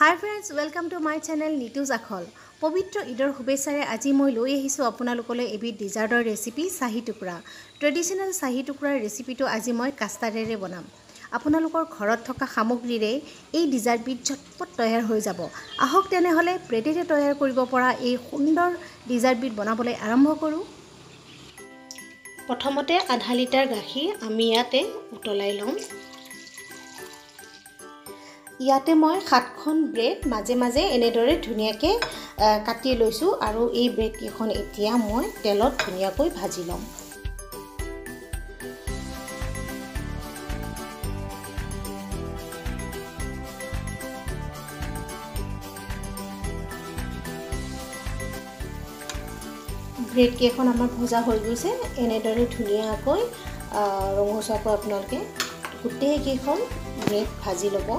Hi friends, welcome to my channel Nitu's Akhol. পবিত্ৰ ঈদৰ শুভেচ্ছাৰে আজি মই লৈ আহিছোঁ আপোনালোকলৈ এবিধ ডিজাৰ্টৰ ৰেচিপি চাহী টুকুৰা। ট্ৰেডিশ্যনেল চাহী টুকুৰাৰ ৰেচিপিটো আজি মই কাষ্টাৰ্ডেৰে বনাম। আপোনালোকৰ ঘৰত থকা সামগ্ৰীৰে এই ডিজাৰ্টবিধ ঝটপট তৈয়াৰ হৈ যাব। আহক তেনেহ'লে ব্ৰেডেৰে তৈয়াৰ কৰিব পৰা এই সুন্দৰ ডিজাৰ্টবিধ বনাবলৈ আৰম্ভ কৰোঁ। প্ৰথমতে আধা লিটাৰ গাখীৰ আমি ইয়াতে উতলাই ল'ম। ইয়াতে মই 7খন ব্ৰেড মাজে মাজে এনেদৰে ধুনীয়াকৈ কাটি লৈছোঁ আৰু এই ব্ৰেডকেইখন এতিয়া মই তেলত ধুনীয়াকৈ ভাজি ল'ম। ব্ৰেডকেইখন আমাৰ ভজা হৈ গৈছে। এনেদৰে ধুনীয়াকৈ ৰঙচুৱাকৈ আপোনালোকে গোটেইকেইখন ব্ৰেড ভাজি ল'ব।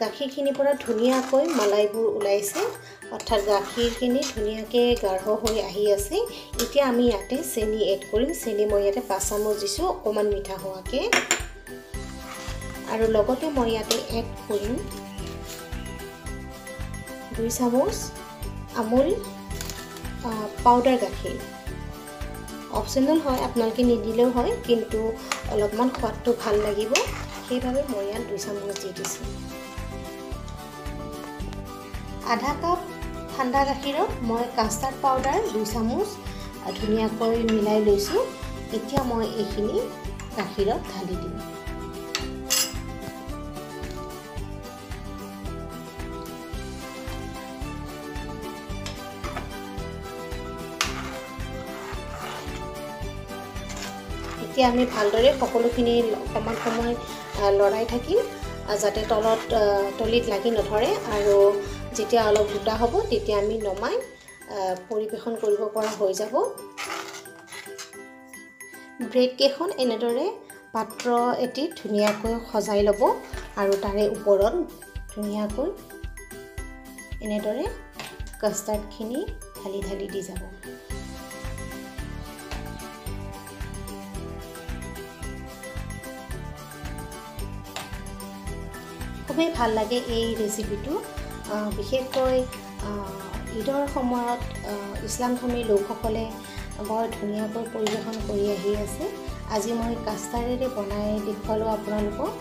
গাখীৰখিনিৰ পৰা ধুনীয়াকৈ মালাইবোৰ ওলাইছে, অৰ্থাৎ গাখীৰখিনি ধুনীয়াকৈ গাঢ় হৈ আহি আছে। এতিয়া আমি ইয়াতে চেনি এড কৰিম। চেনি মই ইয়াতে 5 চামুচ দিছোঁ, অকণমান মিঠা হোৱাকৈ। আৰু লগতে মই ইয়াতে এড কৰিম 2 চামুচ আমুল পাউডাৰ গাখীৰ। অপশ্যনেল হয়, আপোনালোকে নিদিলেও হয়, কিন্তু অলপমান সোৱাদটো ভাল লাগিব, সেইবাবে মই ইয়াত 2 চামুচ দি দিছোঁ। আধা কাপ ঠাণ্ডা গাখীৰত মই কাষ্টাৰ্ড পাউডাৰ 2 চামুচ ধুনীয়াকৈ মিলাই লৈছোঁ। এতিয়া মই এইখিনি গাখীৰত ঢালি দিম। এতিয়া আমি ভালদৰে সকলোখিনি অকণমান সময় লৰাই থাকিম, যাতে তলত তলিত লাগি নধৰে। আৰু যেতিয়া অলপ গোটা হ'ব তেতিয়া আমি নমাই পৰিৱেশন কৰিব পৰা হৈ যাব। ব্ৰেডকেইখন এনেদৰে পাত্ৰ এটি ধুনীয়াকৈ সজাই ল'ব আৰু তাৰে ওপৰত ধুনীয়াকৈ এনেদৰে কাষ্টাৰ্ডখিনি ঢালি ঢালি দি যাব। খুবেই ভাল লাগে এই ৰেচিপিটো। বিশেষকৈ ঈদৰ সময়ত ইছলামধৰ্মী লোকসকলে বৰ ধুনীয়াকৈ পৰিৱেশন কৰি আহি আছে। আজি মই কাষ্টাৰ্ডেৰে বনাই দেখুৱালোঁ আপোনালোকক।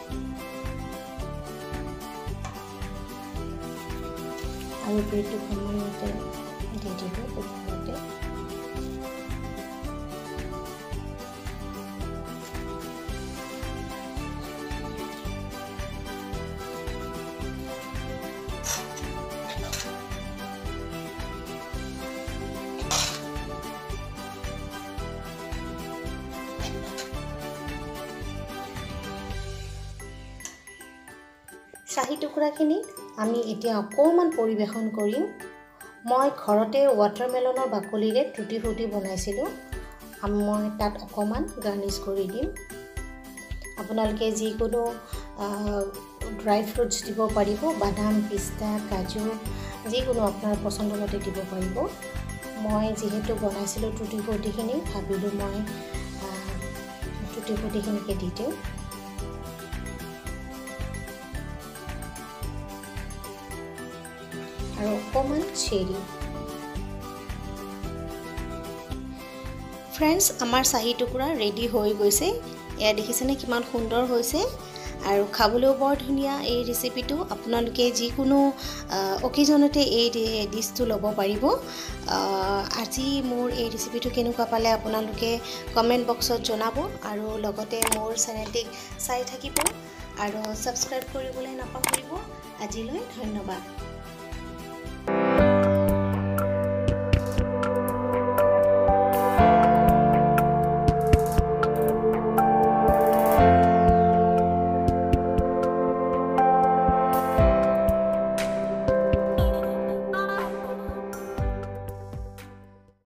আৰু ব্ৰেড দুখনমান ইয়াতে দি দিলোঁ ওপৰতে। চাহী টুকুৰাখিনি আমি এতিয়া অকণমান পৰিৱেশন কৰিম। মই ঘৰতে ৱাটাৰমেলনৰ বাকলিৰে টুটি ফ্ৰুটি বনাইছিলোঁ, মই তাত অকণমান গাৰ্নিছ কৰি দিম। আপোনালোকে যিকোনো ড্ৰাই ফ্ৰুটছ দিব পাৰিব, বাদাম, পিস্তা, কাজু, যিকোনো আপোনাৰ পচন্দমতে দিব পাৰিব। মই যিহেতু বনাইছিলোঁ টুটি ফ্ৰুটিখিনি, ভাবিলোঁ মই টুটি ফ্ৰুটিখিনিকে দি দিওঁ। আৰু অকণমান চেৰি। ফ্ৰেণ্ডছ, আমাৰ চাহী টুকুৰা ৰেডি হৈ গৈছে। এয়া দেখিছেনে কিমান সুন্দৰ হৈছে আৰু খাবলৈও বৰ ধুনীয়া এই ৰেচিপিটো। আপোনালোকে যিকোনো অকেজনতে এই ডিছটো ল'ব পাৰিব। আজি মোৰ এই ৰেচিপিটো কেনেকুৱা পালে আপোনালোকে কমেণ্ট বক্সত জনাব আৰু লগতে মোৰ চেনেলটিক চাই থাকিব আৰু ছাবস্ক্ৰাইব কৰিবলৈ নাপাহৰিব। আজিলৈ ধন্যবাদ।